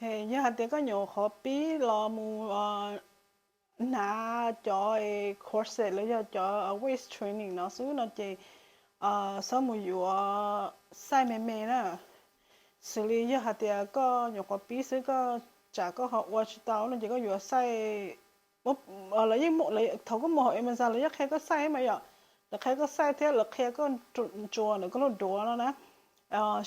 Yog hais tias koj nyuam qhuav pib los mus hnav cov corset los yog cov waist training no xwb no ces xob mus yuav xaij me me na. Xws li yog hais tias koj nyuam qhuav pib xwb koj tsam koj ho ua tsis tau no ces koj yuav xaij, lawv yeej, thaum koj mus hauv Amazon lawv yeej qhia koj xaij mas yom, lawv qhia koj xaij thiab lawv qhia koj ntsuas ntawm koj lub duav no na.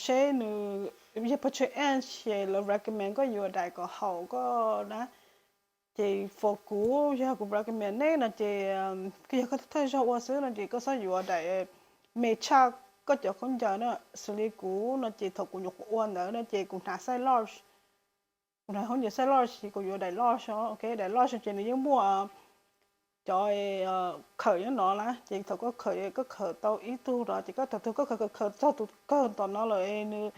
Seb nws yog pes tsawg inch ces lawv recommend koj yuav daim kom haum koj na. Ces for kuv, yog kuv recommend nej no ces koj yog koj thawj zaug ua xwb no ces koj txhob yuav daim me tshaj koj cov khaub ncaws na. Xws li kuv no ces thaum kuv nyuam qhuav ua ntawd no ces kuv hnav xaij large, kuv hnav khaub ncaws xaij large ces kuv yuav daim large, ok, daim large ces nws yeej muaj cov khawm nyob no na, ces thaum koj khawm, koj khawm tau ib tug no ces koj thaum twg koj khawm khawm txog tus kawg tom no lawm es nws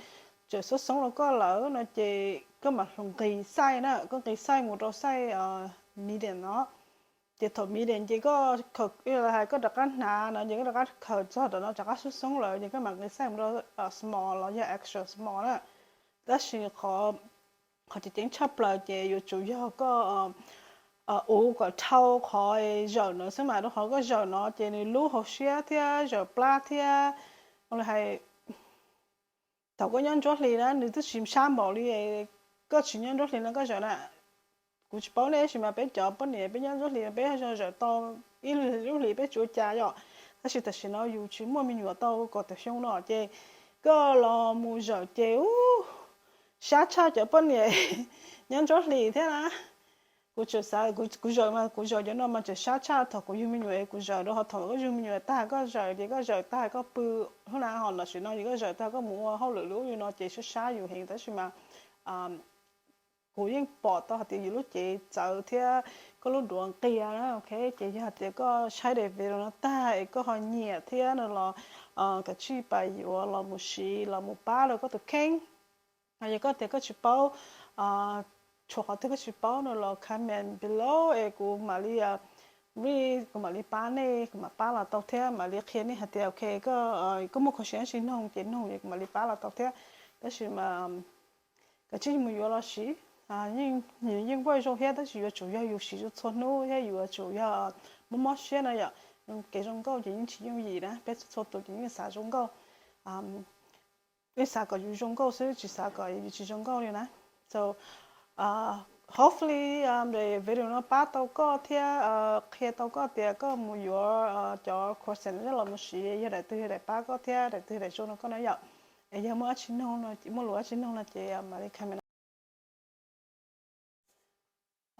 tseem xoob xoob rau koj lawm no ces koj mam nqis xaij na, koj nqis xaij mus rau xaij medium no. Ces thaum medium ces koj khawm, hais koj rov qab hnav no ces koj rov qab khawm txog tom no rov qab xoob xoob lawm ces koj mam nqis xaij mus rau small los yog extra small na. Tab sis qhov, qhov tseem ceeb tshaj plaws ces yuav tsum yog koj uv kom dhau qhov zawm no xwb mas, rau qhov koj zawm no ces nws lub hauv siab thiab zawm plab thiab, ua li hais thaum koj nyob ntsuab hlis na nws twb tsis sab npaum li, koj tsis nyob ntsuab hlis no koj zawm na. Kuv tsis paub nej tab sis mas peb cov poj niam peb nyob ntsuab hlis peb zawm tau ib lub hlis peb tsis ua cas yom. Tab sis tam sim no yus tsis muaj me nyuam tau kaum tawm xyoo no ces koj los mus zawm ces ub, sab tshaj cov poj niam nyob ntsuab hlis thiab na. Kuv tseem xav, kuv zawm mas kuv zawm cov no mas tseem sab tshaj thaum kuv yug me nyuam es kuv zawm rau, ho thaum koj yug me nyuam tag koj zawm ces koj zawm tag koj pw hnub na, ho tam sim no ces koj zawm tag koj mus ua hauj lwm lub yus no ces sab sab yus heev tab sis mas kuv yeej pom tau hais tias yus lub cev txawv thiab koj lub duav nqias na, ok. Ces yog hais tias koj saib daim video no tag es koj ho nyiam thiab no los kav tsij pab yuav los mus siv los mus pab rau koj tus kheej. Yog koj tias koj tsis paub, tshuav qhov twg koj tsis paub no los comment below es kuv mam li read, kuv mam li pab nej, kuv mam pab los tau thiab mam li qhia nej hais tias ok, koj muaj khuv xim dab tsi noog ces noog es kuv mam li pab los tau thiab. Tab sis mas kav tsij mus yuav los siv, yeej work zoo thiab tab sis yuav tsum yog yus siv txhua hnub thiab yuav tsum yog mob mob siab na yom. Kev zoo nkauj ces yeej tsis yooj yim na, peb txhua tus ces yeej xav zoo nkauj, yeej xav kom yus zoo nkauj xwb tsis xav kom yus tsis zoo nkauj li na. So hopefully video no pab tau koj thiab qhia tau koj tias koj mus yuav cov corset no los mus siv yog daim twg yog daim pab koj thiab daim twg daim zoo rau koj na yom. Es yog muaj dab tsi noog, muaj lus dab tsi noog no ces mam li comment.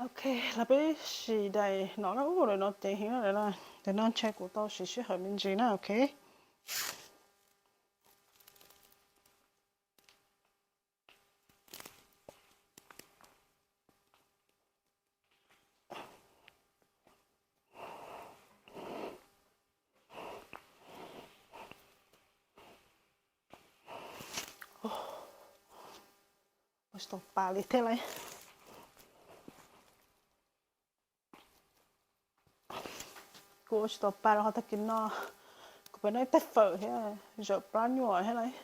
Ok, los peb sim daim no na, ub daim no ceev heev na, daim no ntshe kuv tau siv sij hawm me ntsis na, ok. Ua tsis tau pa li thiab lauj. Kuv ua tsis tau pa rau qhov tag kis no kuv pheej noj ib tais fawm thiab zawm plab nyuaj thiab lauj.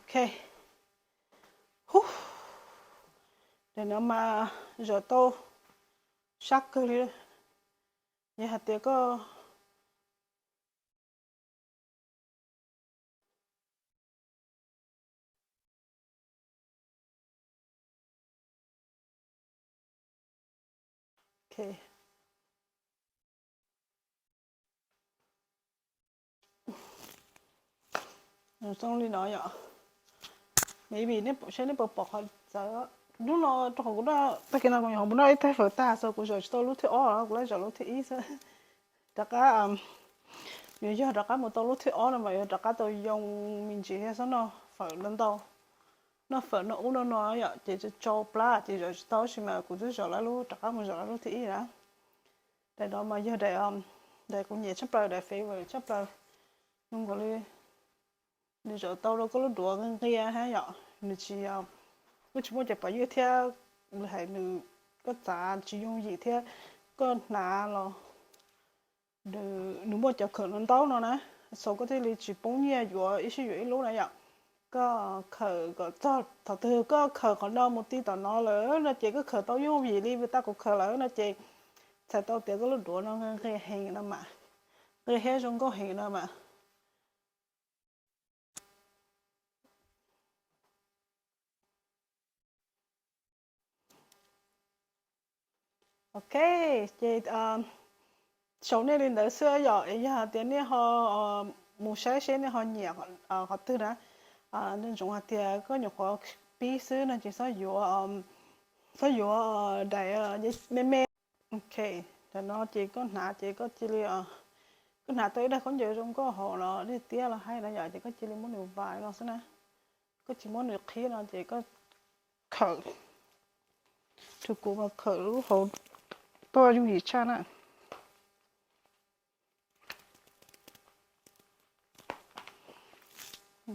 Ok, daim no mas zawm tau sab kawg li. Yog hais tias koj Zoo li no yom. Maybe nej pom, seb nej puas pom qhov txawv. Hnub no rau qhov kuv noj, tag kis no kuv nyuam qhuav mus noj ib tais fawm tag xwb kuv zawm tsis tau lub thib ob, kuv lam zawm lub thib ib xwb. Rov qab, yuav yog rov qab mus tau lub thib ob no mas yuav rov qab tau yoo me ntsis thiab xwb no, fawm ntau ntau. noj fawm noj ub noj no yom, ces tsau plab ces zaum tsis tau, tab sis mas kuv twb zaum lawm lub, rov qab mus zaum lawm lub thib ib na. Daim no mas yog daim, daim kuv nyiam tshaj plaws, daim favorite tshaj plaws. Zoo nkaus li nws zaum tau rau koj lub duav nqia nqia thiab yom, nws tsis, kuj tsis muaj cov pov ywj thiab, hais nws, koj txav tsis yooj yim thiab, koj hnav los nws muaj cov khawm no ntau no na, xaus koj thiaj li tsis poob nyiaj yuav ib sij yuav ib lub na yom. Koj khawm kom txog thaum twg koj khawm qhov no mus ti tom no lawm no ces koj khawm tau yooj yim li vim tau kuv khawm lawm no ces txhais tau tias koj lub duav no nqia heev no mas, nqia thiab zoo nkauj heev no mas. Ok, ces xaus nej li ntawd xwb yom, es yog hais tias nej ho mus saib seb nej ho nyiam qhov twg na, nej ntsoov hais tias koj nyuam qhuav pib xwb no ces txhob yuav, txhob yuav daim me me. Ok, daim no ces koj hnav ces koj cia li, koj hnav tau ib daim khaub ncaws zoo nkauj hauv no, dej tiab los hais no yom, ces koj cia li muab nws vais no xwb na. Koj tsis muab nws qhib no ces koj khawm, tus kuv mas khawm lub hauv tuaj yooj yim tshaj na.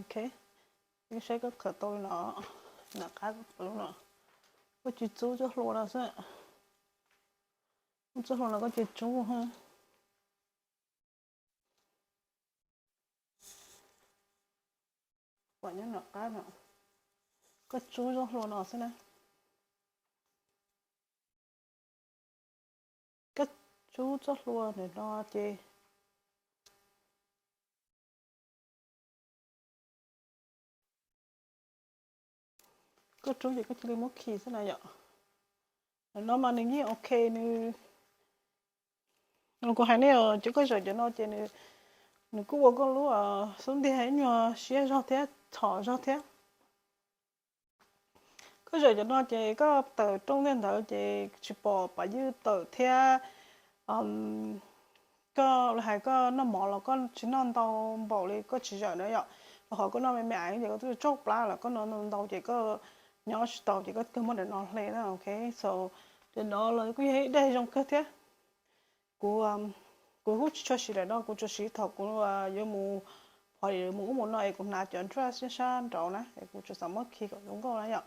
Ok, saib koj khawm tau li no, nram qab lub no, koj cia li tsub txoj hlua no xwb. Tsoj hlua no koj cia li tsub. Pom nyob nram qab no, koj tsub txoj hlua no xwb na. Koj tsub txoj hlua ntawm no ces koj tsub ces koj cia li muab khi xwb na yom. Ntawm no mas nws yeej ok, nws, kuv hais nej os, ces koj zaum cov no ces nws kuj ua koj lub xub ntiag ib nyuag siab zog thiab txhom zog thiab. Koj zaum cov no ces koj tawm rooj ntej ntawd ces tsis pom pov ywj tawm thiab. Koj hais koj noj mov los koj tsis noj ntau npaum li koj tsis zaum na yom. Rau qhov koj noj me me aiv ces koj twb tsau plab lawm, koj noj ntau ces koj nyob tsis tau ces koj kawg muab daim no hle na, ok. So daim no los kuj yog ib daim zoo kawg thiab. Kuv, kuv kuj tsis tshua siv daim no, kuv tsuas siv thaum kuv yuav mus, hos mus ub mus no es kuv hnav cov dress sab nraud na es kuv tsuas xav muab khi kom zoo nkauj na yom.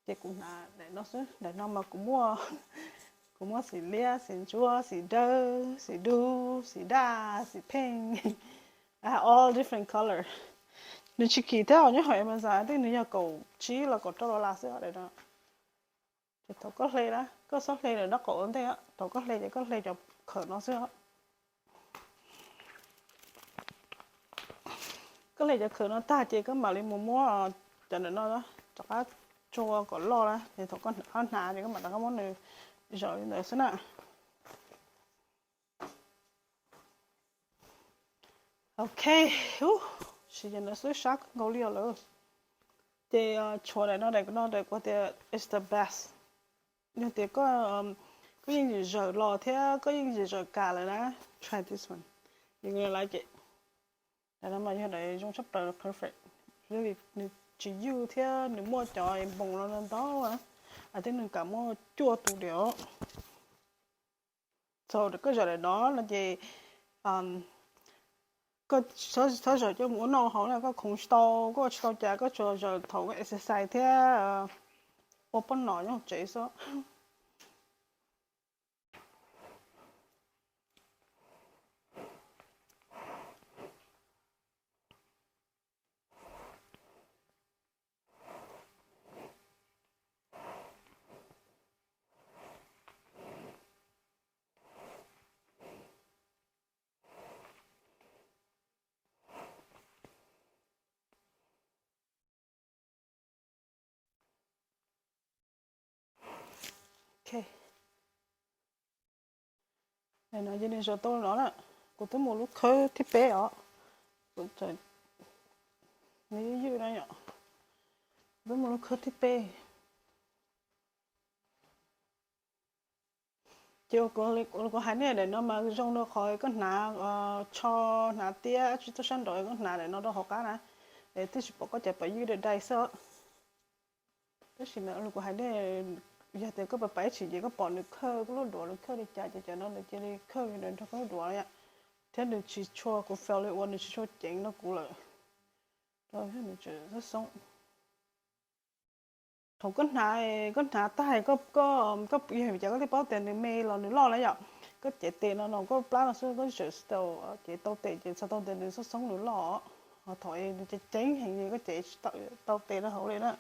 Ces kuv hnav daim no xwb, daim no mas kuv muaj, kuv muaj xim liab, xim ntsuab, xim dawb, xim dub, xim daj, xim pheej, all different color. Nws tsis kim thiab os, nyob hauv Amazon twb nws yog kaum tsib los kaum rau dollar xwb daim no. Ces thaum koj hle na, koj txhob hle daim nraub qaum ua ntej, thaum koj hle ces koj hle cov khawm no xwb. Koj hle cov khawm no tag ces koj mam li mus muab cov ntawm no rov qab tsua kom loj na, ces thaum koj hnav ces koj mam rov qab muab nws zaum li ntawd xwb na. Ok, siv cov ntawd xwb sab kawg nkaus li os lawm. Ces tshuav daim no, daim no daim kuv tias is the best. Yog tias koj, koj yeej tsis zawm los thiab koj yeej tsis zawm kam lawm na, try this one. You're gonna like it. Daim no mas yog daim zoo tshaj plaws, perfect. Nws tsis ywj thiab nws muaj cov npoos no ntau na, thiab nws kam muaj cuaj tus diam. Thaum koj zaum daim no no ces koj txhob zaum coj mus ua noj haus na, koj khoov tsis tau, koj ua tsis tau cas, koj tsuas zaum thaum koj exercise thiab ua poj nom nyob hauv tsev xwb. Ok, no ces nws zaum tau no na. Kuv twb mus lub khawb thib peb os. Kuv, nws ywj ywj na yom. Kuv twb mus lub khawb thib peb. Ces kuv hais nej daim no mas zoo rau qhov koj hnav tsho, hnav tiab tsis tau sab nraud, koj hnav daim no rau hauv qab na, es twb tsis pom koj cov pov ywj dai dai xwb. Tab sis mas li kuv hais nej, yog tias koj pais pais ib txhis ces koj pom nws khawb koj lub duav, nws khawb li cas ces cov no nws cia li khawb li ntawd nrog koj lub duav yom. Thiab nws tsis tshua, kuv fail li uas nws tsis tshua ceev rau kuv lawm. Rau nws tseem xoob xoob. Thaum koj hnav, koj hnav tag koj, koj, koj yog vim cas koj thiaj paub tias nws me los nws loj na yom? Koj cev tes no no koj plab no xwb koj tseem tau, cev tau tes ces txhais tau tias nws xoob xoob nws loj. Ho thaum nws ceev ceev heev koj cev tsis tau tes rau hauv li na.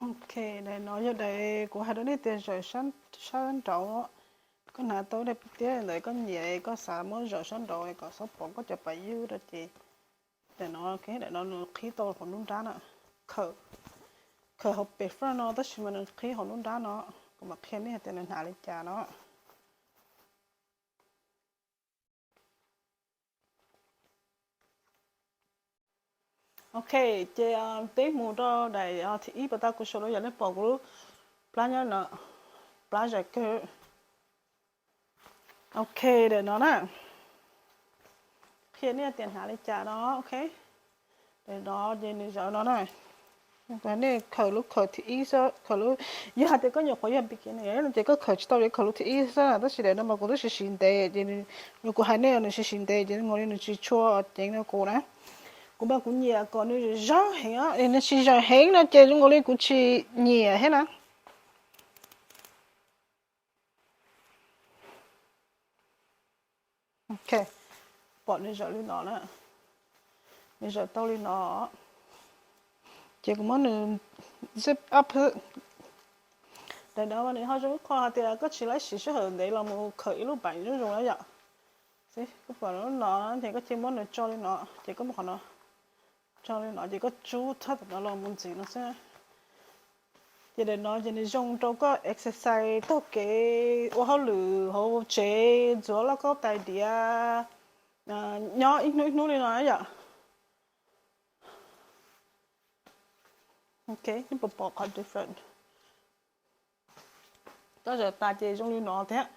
Ok, daim no yog daim kuv hais rau nej tias zawm sab nraud. Koj hnav tau daim tiab ntawd koj nyiam koj xav muab zawm sab nraud kom txhob pom koj cov pam ywg rau ces daim no, daim no nws qhib tau hauv nruab nrab na. Khaws, khaws hauv pem front no tab sis mas nws qhib hauv nruab nrab no. Kuv mam qhia nej tias nws hnav li cas no. Ok, ces peb mus rau daim thib ib pas tau kuv sau lub, yog nej pom kuv lub plab nyob no, plab zam kawg. Ok, daim no na, qhia nej tias hnav li cas no. Ok, daim no ces nws zawm no na. Nej khaws lub khaws thib ib xwb, khaws lub, yog hais tias koj nyuam qhuav yog beginner no ces koj khaws tsis tau, khaws lub thib ib xwb. Tab sis daim no mas kuv twb siv siv ntev ces, kuv hais nej nws siv siv ntev ces zoo nkaus li nws tsis tshua ceev rau kuv na. Kuv mas kuv nyiam kom nws zawg heev, nws tsis zawg heev no ces zoo nkaus li kuv tsis nyiam thiab na. Ok, pom nws zawm li no na, nws zawm tau li no, ces kuv muab nws zip up. Daim no mas nws ho zoo ib qho hais tias koj tsis laib siv sij hawm ntev los mus khaws ib lub pam zoo zoo na yom. Koj pom lub no ces koj cia muab nws tso li no, ces koj muab qhov no tso li no ces koj tsub thawj tam no los mus ntxiv no xwb. Ces daim no ces nws zoo rau koj exercise taug kev ua hauj lwm hauv tsev, ntxuav lauj kaub tais diav, nyob ib hnub ib hnub li no yom. Ok, nej puas pom qhov different? Koj zawm tas ces zoo li no thiab.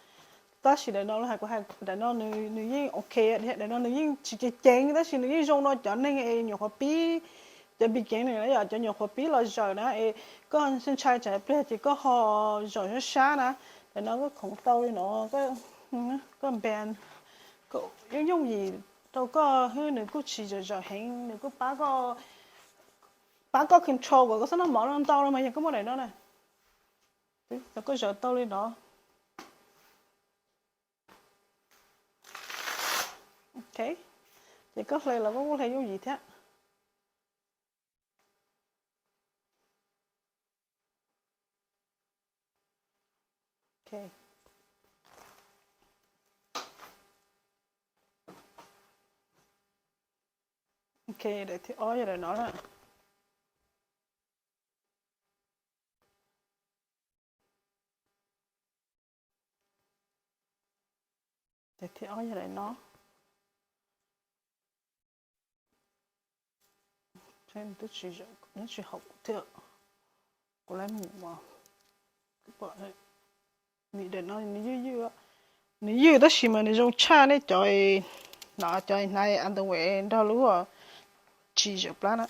Tab sis daim no hais kuv hais daim no nws yeej ok, daim no nws yeej tsis ceev ceev tab sis nws yeej zoo rau cov neeg es nyuam qhuav pib, cov beginner na yom, cov nyuam qhuav pib los zawm na es koj ntshai tsam pliag ces koj ho zawm sab sab na. Daim no koj khoov tau li no, koj bend, yooj yooj yim rau koj, nws kuj tsis zawm zawm heev, nws kuj pab koj, pab koj control kom koj txhob noj mov no ntau los mas yog koj muaj daim no na. Koj zawm tau li no. Ok, ces koj hle los koj kuj hle yooj yim thiab. Ok, daim thib ob yog daim no na. Daim thib ob yog daim no. Twb tsis, nws tsis haum kuv thiab. Kuv lawv mus, vim daim no nws ywj ywj, nws ywj tab sis mas nws zoo tshaj nej cov, no cov hnav underwear nrog lub tsis zawm plab na.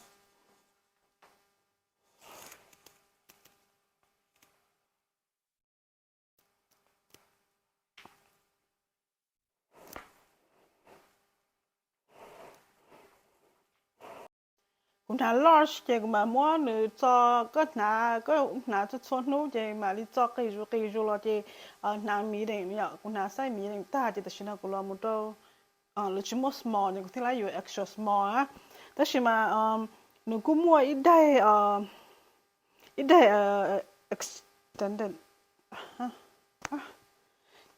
Hnav large ces kuv mam muab nws txo, koj hnav, koj hnav txhua txhua hnub ces mam li txo qis zus qis zus los ces hnav medium yom, kuv hnav size medium tag ces tam sim no kuv los mus rau lawv tsis muaj small ces kuv thiaj li yuav extra small na. Tab sis mas nws kuj muaj ib daim, ib daim extended,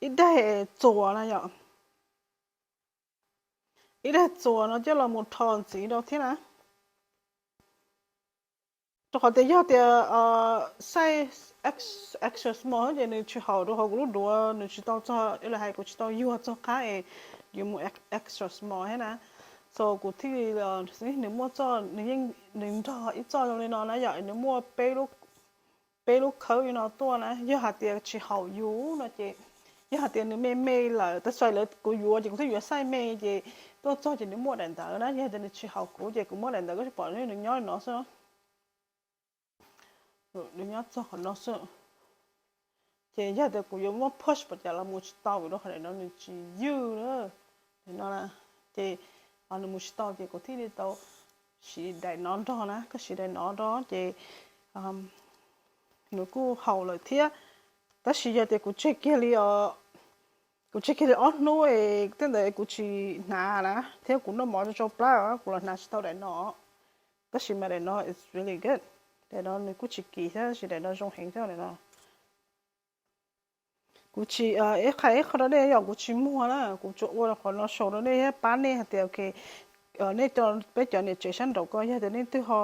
ib daim txuas na yom, ib daim txuas no coj los mus rho ntxiv rau thiab na. Rau qhov tias yog tias size extra small ces nws tsis haum rau hauv kuv lub duav, nws tsis tau txog, ib lo hais kuv tsis tau yuag txog qab es yuav mus extra small thiab na. So kuv thiaj li, nws muaj txoj, nws yeej, nws nrog ib txoj zoo li no na yom, nws muaj peb lub khawb li no tuaj na. Yog hais tias tsis haum yus no ces, yog hais tias nws me me lawm, tab sis lawv kuv yuav ces kuv twb yuav size me ces tuaj txog ces nws muaj daim ntawd na. Yog tias nws tsis haum kuv ces kuv muab daim ntawd, koj tsis pom nws nyob li no xwb, nws nyob txog qhov no xwb. Ces yog tias kuv yuav muab push pam cas los mus tsis tau vim rau qhov daim no nws tsis ywj na, daim no na, ces nws mus tsis tau ces kuv thiaj li tau siv daim no nrog na, koj siv daim no nrog ces nws kuj haum lawm thiab. Tab sis yog tias kuv tseg kiag li, kuv tseg kiag li ob hnub tej ntawd kuv tsis hnav na thiab kuv noj mov rau tsau plab, kuv los hnav tsis tau daim no. Tab sis mas daim no it's really good, daim no nws kuj tsis kim thiab, tab sis daim no zoo heev thiab daim no. Kuv tsis, ib qho ib qho rau nej yom, kuv tsis muag na, kuv tsuas ua qhov no show rau nej thiab pab nej hais tias ok, nej, peb cov niam tsev sab nraud ko yog tias nej twb ho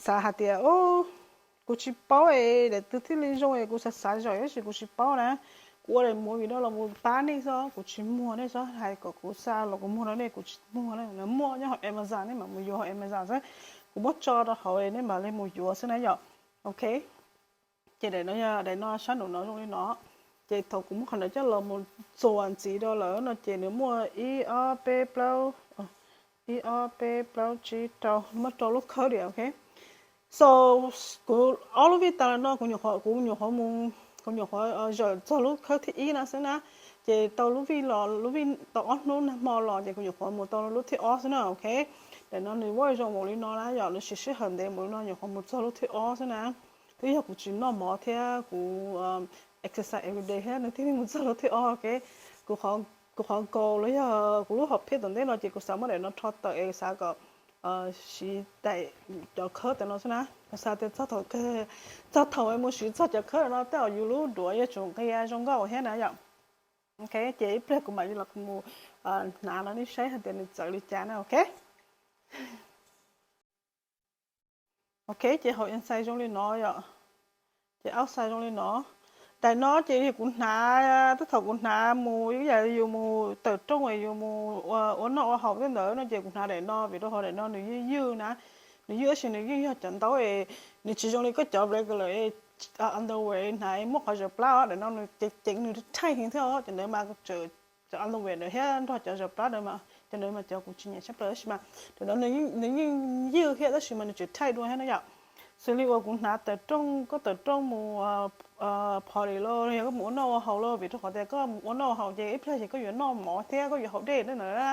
xav hais tias kuv tsis paub es daim twg thiaj li zoo es kuv xav xav zom tab sis kuv tsis paub na, kuv ua daim movie no los mus pab nej xwb, kuv tsis muag, nej txhob hais kom kuv xa los kuv muag rau nej, kuv tsis muag na. Muaj nyob hauv Amazon, nej mam mus yuav hauv Amazon xwb. Kuv muab tso rau hauv nej mam li mus yuav xwb na yom. Ok, ces daim no, daim no sab nraum no zoo li no. Ces thaum kuv muab qhov ntawd coj los mus txuas ntxiv rau lawm no ces nws muaj ib ob peb plaub, ib ob peb plaub tsib rau, muaj rau lub khawb diam, ok. So kuv ob lub vij tas los no kuv nyuam qhuav, kuv nyuam qhuav mus, kuv nyuam qhuav zawm txog lub khawb thib ib no xwb na. Ces tau lub vij los, lub vij tau ob hnub nag hmo los ces kuv nyuam qhuav mus tau lub thib ob xwb na, ok. Daim no nws work zoo npaum li no na yom, nws siv sij hawm ntev npaum li no nyuam qhuav mus txog lub thib ob xwb na. Twb yog kuv tsis noj mov thiab kuv exercise everyday thiab nws thiaj li mus txog lub thib ob, ok. Kuv qhov goal los yog kuv lub hom phiaj tom ntej no ces kuv xav muab daim no rho tawm es xav kom siv daim, cov khawb tam no xwb na. Kuv xav tias txog thaum, txog thaum mus siv txog cov khawb no tej zaum yus lub duav yuav tsum nqia zoo nkauj thiab na yom. Ok, ces ib pliag kuv mam li los mus hnav no nej saib hais tias nws txawv li cas na, ok. Ok, ces hauv inside zoo li no yom, ces outside zoo li no. Daim no ces yog kuv hnav, tab thaum kuv hnav mus ib yam yus mus tawm rooj es yus mus ua noj ua haus tej ntawd no ces kuv hnav daim no vim rau qhov daim no nws ywj ywj na, nws ywj tab sis nws yeej yog cov ntaub es nws tsis zoo li koj cov regular underwear hnav muab qhov zaws plab os, daim no nws ceev ceev nws thaij heev thiab os, cov ntawd mas cov underwear ntawd thiab nrog cov zaws plab ntawd, cov ntawd mas cov kuv tsis nyiam tshaj plaws tab sis mas daim no nws yeej ywj thiab tab sis mas nws tseem thaij dua thiab na yom. Xws li uas kuv hnav tawm rooj, koj tawm rooj mus party los yog koj mus ua noj ua haus los vim rau qhov tias koj mus ua noj ua haus ces ib pliag ces koj yuav noj mov thiab koj yuav haus dej tej ntawd na.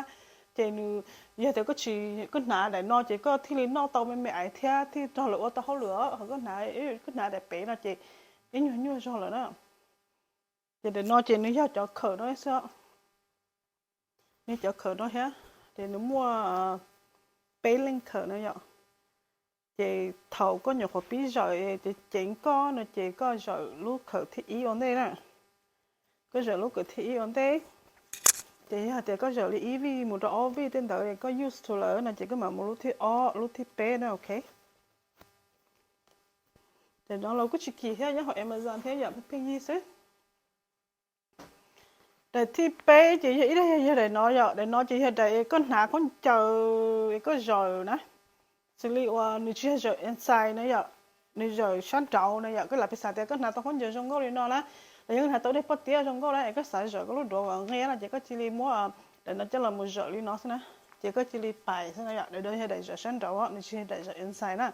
Ces nws, yog tias koj tsis, koj hnav daim no ces koj thiaj li noj tau me me aiv thiab thiaj rog lawv ua tau hauj lwm os. Koj hnav, koj hnav daim pem no ces ib nyuag nyuaj zog lawm na. Ces daim no ces nws yog cov khawm no xwb, nws cov khawm no thiab, ces nws muaj peb leej khawm no yom. Ces thaum koj nyuam qhuav pib zawm ces ceev koj no ces koj zawm lub khawm thib ib ua ntej na. Koj zawm lub khawm thib ib ua ntej. Ces yog tias koj zawm li ib vij mus rau ob vij tej ntawd koj used to lawm no ces koj mam mus lub thib ob, lub thib peb na, ok. Ces no los kuj tsis kim thiab, nyob hauv Amazon thiab yom, pheej pheej yig xwb. Daim thib peb ces yog ib daim, yog daim no yom, daim no ces yog daim koj hnav khaub ncaws es koj zawm na. Xws li uas nws tsis yog zawm inside na yom, nws zawm sab nraud na yom. Koj lam piv xam tias koj hnav tau khaub ncaws zoo nkauj li no na, los yog koj hnav tau dej pob tiab zoo nkauj na es koj xav zawm koj lub duav kom nqia no ces koj cia li muab daim no coj los mus zawm li no xwb na. Ces koj cia li pais xwb na yom. Daim no yog daim zawm sab nraud, nws tsis yog daim zawm inside na.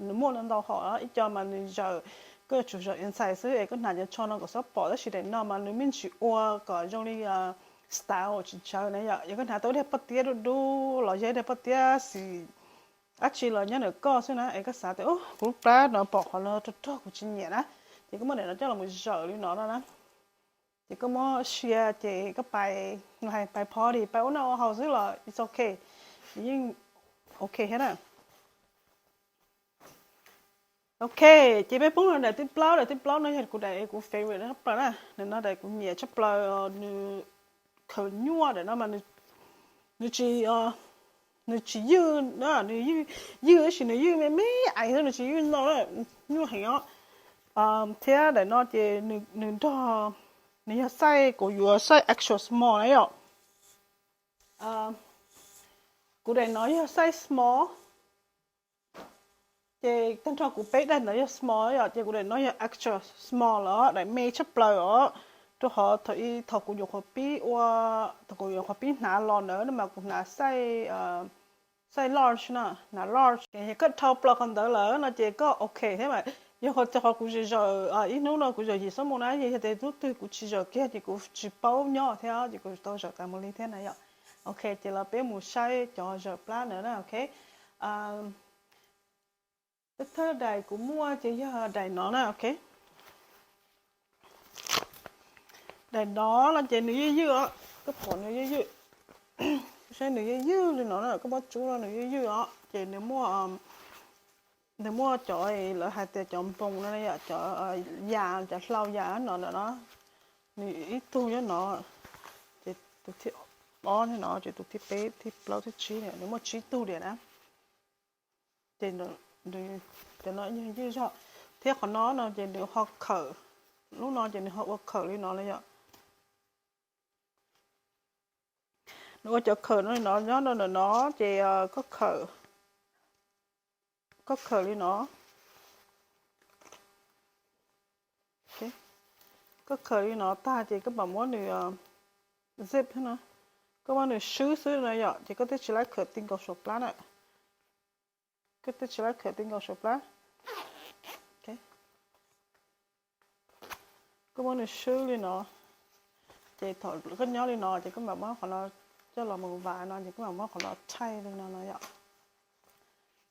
Nws muaj ntau hom, ib co mas nws zawm, koj yuav tsum zawm inside xwb es koj hnav cov tsho no kom xob pom, tab sis daim no mas nws me ntsis ua kom zoo li style tsis tsawg na yom. Yog koj hnav tau ib daim pob tiab dub dub los yog ib daim pob tiab xim dab tsi los nyob ntawm koj xwb na, es koj xav tias kuv lub plab no pom qhov no rog rog kuv tsis nyiam na, ces koj muab daim no coj los zawm li no no na, ces koj muab sia ces koj pais, hais pais party pais ua noj ua haus xwb los it's ok, yeej ok thiab na. Ok, ces peb poob rau daim thib plaub, daim thib plaub no yog kuv daim kuv favorite tshaj plaws na, nim no daim kuv nyiam tshaj plaws, nws khaws nyuaj daim no mas nws tsis, nws tsis ywj, nws ywj, ywj tab sis nws ywj me me ais xwb, nws tsis ywj no, nyuaj heev os. Thiab daim no ces nws nrog, nws yog size, kuv yuav size extra small na yom. Kuv daim no yog size small, ces tag nrho kuv peb daim ntawd yog small yom, ces kuv daim no yog extra small lawm, daim me tshaj plaws os. Rau qhov thaum ub thaum kuv nyuam qhuav pib ua, thaum kuv nyuam qhuav pib hnav los ntawd no mas kuv hnav size, size large na, hnav large. Yog koj dhau plaws qhov ntawd lawm no ces koj ok thiab mas. Yog qhov, qhov kuv zawm zawm ib hnub no kuv zawm yim xuab moos na, yog tias hnub twg kuv tsis zawm kiag ces kuv tsis paub nyob thiab ces kuv tau zawm tas mus li thiab na yom. Ok, ces los peb mus saib cov zawm plab ntawd na, ok. Thawj thawj daim kuv muaj ces yog daim no na, ok. Daim no no ces nws ywj ywj os, koj pom nws ywj ywj, saib nws ywj ywj li no na, koj muab tsub no nws ywj ywj os, ces nws muaj, nws muaj cov lawv hais tias cov npoos no yom, cov yas, cov hlau yas no ntawm no, nws ib tug nyob no, ces tus thib ob nyob no, ces tus thib peb, thib plaub, thib tsib, nws muaj tsib tug diam na. Ces cov no yog ywj zog, thiab qhov no no ces nws ho khawm, lub no ces nws ho ua khawm li no na yom. Nws ua cov khawm no li no nyob rau ntawm no, ces koj khawm, koj khawm li no, koj khawm li no tag ces koj mam muab nws zip na, koj muab nws swb xwb no yom, ces koj twb tsis laib khawm ti nkaus saum plab na. Koj twb tsis laib khawm ti nkaus saum plab. Koj muab nws swb li no, ces thaum koj nyob li no ces koj mam muab qhov no coj los mus vas no, ces koj mam muab qhov no thaij li no no yom.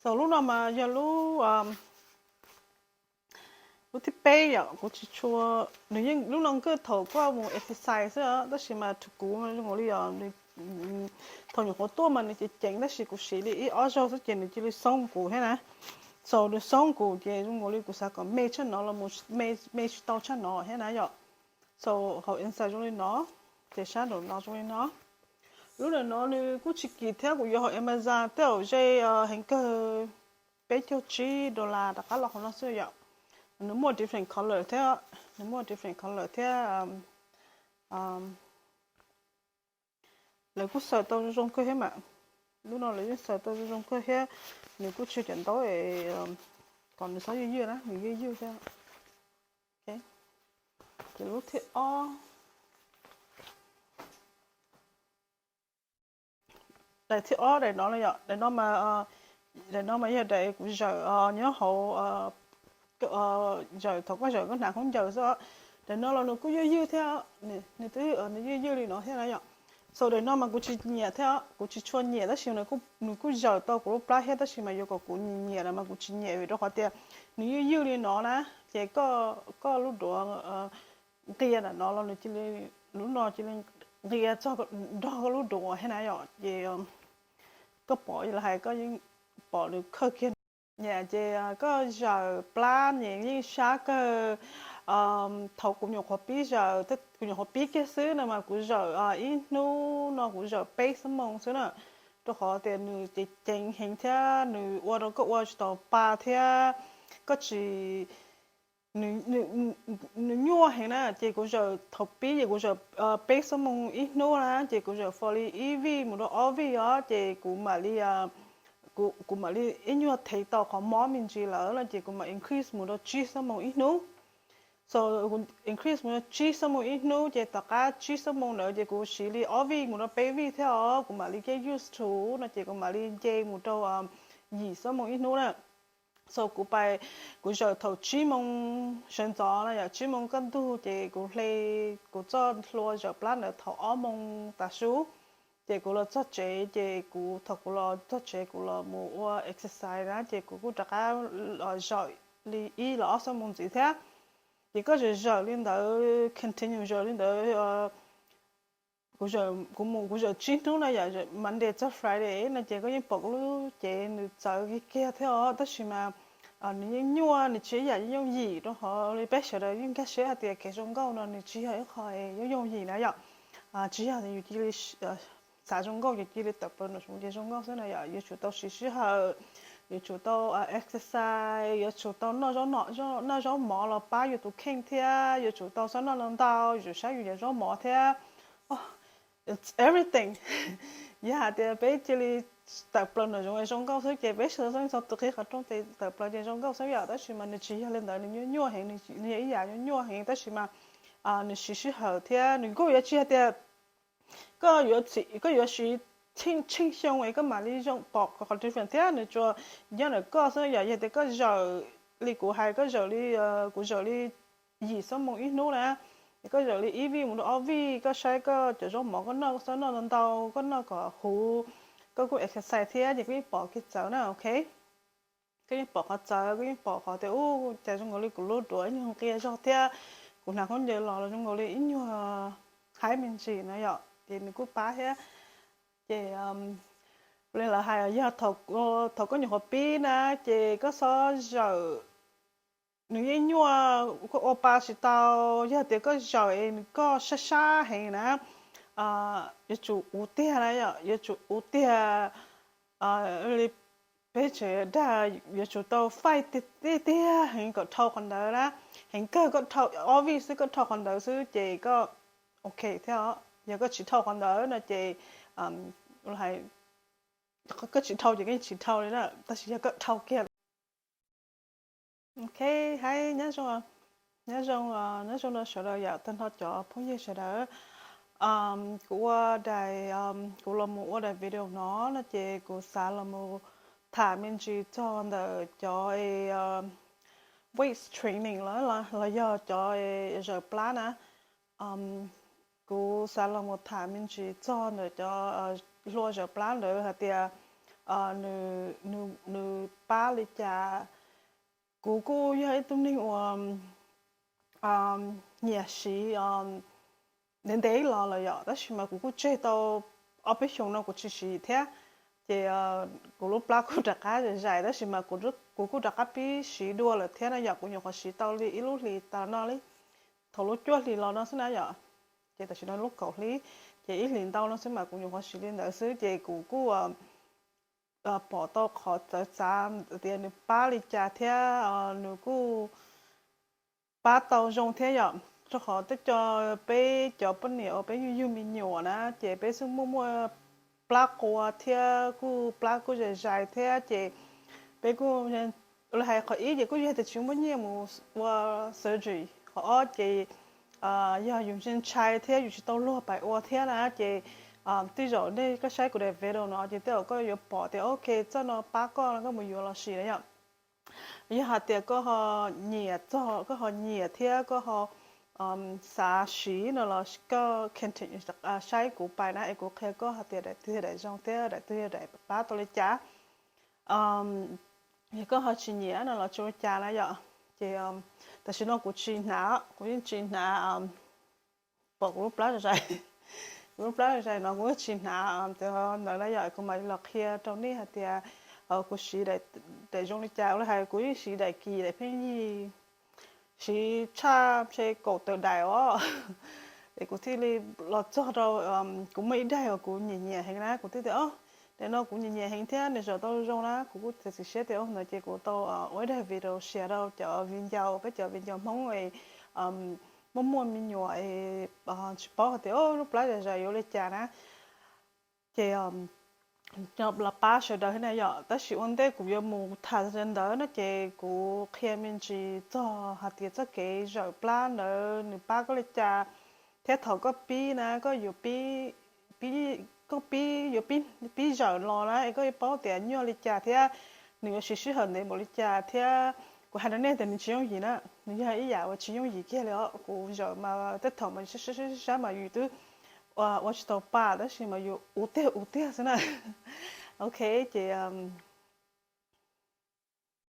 Thaum lub no mas yog lub, lub thib peb yom, kuv tsis tshua, nws yeej lub no nkawj thaum koj mus exercise xwb, tab sis mas thaum kuv zoo nkaus li os, thaum nyuam qhuav tuaj mas nws ceev ceev tab sis kuv siv li ib ob zaug xwb ces nws cia li xoob kuv thiab na. So nws xoob kuv ces zoo nkaus li kuv xav kom me tshaj no los, me tsis tau tshaj no thiab na yom. So hauv inside zoo li no, ces sab nraum no zoo li no. Lub ntawm no nws kuj tsis kim thiab, kuv yuav hauv Amazon tej zaum ze heev kawg, peb caug tsib dollar rov qab los qhov no xwb yom. Nws muaj different color thiab, nws muaj different color thiab. Lawv kuj xaws tau zoo zoo kawg thiab mas. Lub no lawv yeej xaws tau zoo zoo kawg thiab, nws kuj tsis cov ntaub kom nws txhob ywj ywj na, nws ywj ywj thiab. Ces lub thib ob, daim thib ob daim no yom, daim no mas, daim no mas yog daim kuv zawm nyob hauv, zawm thaum koj zawm koj hnav khaub ncaws xwb. Daim no los nws kuj ywj ywj thiab, nws twb nws ywj ywj li no thiab na yom. So daim no mas kuv tsis nyiam thiab, kuv tsis tshua nyiam tab sis nws kuj zawm tau kuv lub plab thiab tab sis mas yuav kom kuv nyiam nyiam na mas kuv tsis nyiam vim rau qhov tias nws ywj ywj li no na, ces koj lub duav nqia ntawm no los nws cia li, lub no cia li nqia txog nrog koj lub duav thiab na yom. Ces koj pom los hais koj yeej pom nws khawb kiag. Nyiam ces koj zawm plab nyiam yeej sab kawg. Thaum kuv nyuam qhuav pib zawm, kuv nyuam qhuav pib kiag xwb no mas kuv zawm ib hnub no kuv zawm peb xuab moos xwb na, rau qhov tias nws ceev ceev heev thiab nws ua rau koj ua tsis tau pa thiab koj tsis, nws nyuaj heev na. Ces kuv zawm thaum pib ces kuv zawm peb xuab moos ib hnub na, ces kuv zawm fo li ib vij mus rau ob vij os, ces kuv mam li, kuv mam li ib nyuag thev tau qhov mob me ntsis lawm no ces kuv mam increase mus rau tsib xuab moos ib hnub. So increase mus rau tsib xuab moos ib hnub ces tom qab tsib xuab moos ntawd ces kuv siv li ob vij mus rau peb vij thiab os, kuv mam li get used to no ces kuv mam li nce mus rau yim xuab moos ib hnub na. So kuv pais, kuv zawm thaum tsib moos sawv ntxov no yom, tsib moos kaj ntug ces kuv hle kuv txoj hlua zawm plab ntawd thaum ob moos tav su. Ces kuv los txog tsev, ces kuv thaum kuv los txog tsev kuv los mus ua exercise na, ces kuv kuj rov qab zawm li ib los ob xuab moos ntxiv thiab. Ces koj zawm zawm li ntawd, continue zawm li ntawd, kuv mus kuv zawm tsib hnub na yom, Monday txog Friday no ces koj yeej pom kuv lub cev nws txawv kiag kiag thiab os, tab sis mas nws yeej nyuaj, nws tsis yog ib yam yooj yim rau qhov li peb sawv daws yeej nkag siab hais tias kev zoo nkauj no nws tsis yog ib qho yooj yooj yim na yom. Tsis yog yus cia li xav zoo nkauj ces cia li tawm plaws nraum zoov ces zoo nkauj xwb na yom. Yuav tsum tau siv sij hawm, yuav tsum tau exercise, yuav tsum tau noj zaub mov los pab yus tus kheej thiab, yuav tsum tau xav noj ntau ntau, yuav tsum saib yus cov zaub mov thiab. It's everything. Yog hais tias peb cia li tawm plaws nraum zoov zoo nkauj xwb ces peb sawv daws txog tus qhib qhov rooj ces tawm plaws ces zoo nkauj xwb yom. Tab sis mas nws tsis yog li ntawd, nws nyuaj nyuaj heev, nws yog ib yam nyuaj nyuaj heev, tab sis mas nws siv sij hawm thiab nws kuj yuav tsis hais tias koj yuav txi-, koj yuav siv tsheej xyoo es koj mam li zoo pom qhov difference thiab, nws tsuas nyob ntawm koj xwb yom. Yog tias koj zawm li kuv hais, koj zawm li, kuv zawm li yim xuab moos ib hnub na, es koj zawm li ib vij mus rau ob vij, koj saib koj cov zaub mov koj noj, koj xav noj ntau ntau, koj noj kom huv, koj kuj exercise thiab ces koj yeej pom kev txawv na, ok. Koj yeej pom qhov txawv, koj yeej pom qhov tias ub, cas zoo nkaus li kuv lub duav ib nyuag nqia zog thiab, kuv hnav khaub ncaws los los zoo nkaus li ib nyuag haib me ntsis no yom, ces nws kuj pab thiab. Ces li lawv hais yog thaum koj nyuam qhuav pib na, ces koj txhob zawm, nws yeej nyuaj, koj ua pa tsis tau. Yog tias koj zawm es nws koj sab sab heev na, yuav tsum uv tiag na yom, yuav tsum uv tiag li peb tseem dag, yuav tsum tau faij tiag tiag heev kom dhau qhov ntawd na, heev kawg koj dhau ob vij xwb, koj dhau qhov ntawd xwb ces koj ok thiab. Yog koj tsis dhau qhov ntawd no ces hais koj tsis dhau ces koj yeej tsis dhau li na, tab sis yog koj dhau kiag. Ok, hais nyob zoo, nyob zoo, nyob zoo rau sawv daws yom, tag nrho cov phooj ywg sawv daws. Kuv ua daim, kuv los mus ua daim video no no ces kuv xav los mus tham me ntsis txog ntawm cov weight training los yog cov zawm plab na. Kuv xav los mus tham me ntsis txog ntawm cov hlua zawm plab ntawd hais tias nws pab li cas. Kuv kuj yog ib tug neeg uas nyiam siv ntev ntev los lawm yom, tab sis mas kuv kuj tseg tau ob peb xyoos no kuv tsis siv thiab. Ces kuv lub plab kuj rov qab zais zais, tab sis mas kuv kuj rov qab pib siv dua lawm thiab na yom. Kuv nyuam qhuav siv tau li ib lub hlis tas no li, thaum lub cuaj hlis los no xwb na yom. Ces tam sim no lub kaum hli, ces ib hlis ntau no xwb mas kuv nyuam qhuav siv li ntawd xwb, ces kuv kuj pom tau qhov txawv txav tias nws pab li cas thiab nws kuj pab tau zoo thiab yom. Rau qhov tej co peb cov poj niam uas peb yug yug me nyuam na, ces peb xub muaj muaj plab qua thiab kuj plab kuj zais zais thiab, ces peb kuj, hais qhov ib ces kuj yog tias tsis muaj nyiaj mus ua surgery, qhov ob ces yog yus ntshai thiab yus tsis tau luag pais ua thiab na, ces tej zaum nej koj saib kuv daim video no ces tej zaum koj yuav pom tias ok, txoj no pab koj no koj mus yuav los sis na yom. Yog hais tias koj ho nyiam txog, koj ho nyiam thiab koj ho xav siv no los koj continue saib kuv pais na, es kuv qhia koj hais tias daim twg yog daim zoo thiab daim twg yog daim pab tau li cas. Yog koj ho tsis nyiam no los tsis ua cas na yom. Ces tam sim no kuv tsis hnav, kuv yeej tsis hnav, pom kuv lub plab zais, kuv lub plab zais no kuv yeej tsis hnav ntawd na yom. Kuv mam los qhia rau nej hais tias kuv siv daim zoo li cas, ua li hais kuv yeej siv daim kis daim pheej yig, siv tshaj ntshe kaum tawm daim os. Es kuv thiaj li los txog rau, kuv muaj ib daim uas kuv nyiam nyiam heev na, kuv thiaj tias o, daim no kuv nyiam nyiam heev thiab nws zawm tau zoo na, kuv kuj txiav txim siab tias o ntawd ces kuv tau ua ib daim video share rau cov viv ncaus, peb cov viv ncaus Hmoob es muaj muaj me nyuam es tsis paub hais tias lub plab zais zais yuav ua li cas na. Ces los pab sawv daws thiab na yom. Tab sis ua ntej kuv yuav mus tham ntawd no ces kuv qhia me ntsis txog hais tias txoj kev zawm plab ntawd nws pab koj li cas, thiab thaum koj pib na koj yuav pib, koj pib yuav pib zawm los na es koj yuav paub tias nyuaj li cas thiab nws yuav siv sij hawm ntev npaum li cas thiab. Kuv hais rau nej tias nws tsis yooj yim na, nws yog ib yam uas tsis yooj yim kiag li os. Kuv zawm mas tej thaum mas sab sab mas yus twb ua tsis tau paj tab sis mas yus ua tiag ua tiag xwb na. Ok, ces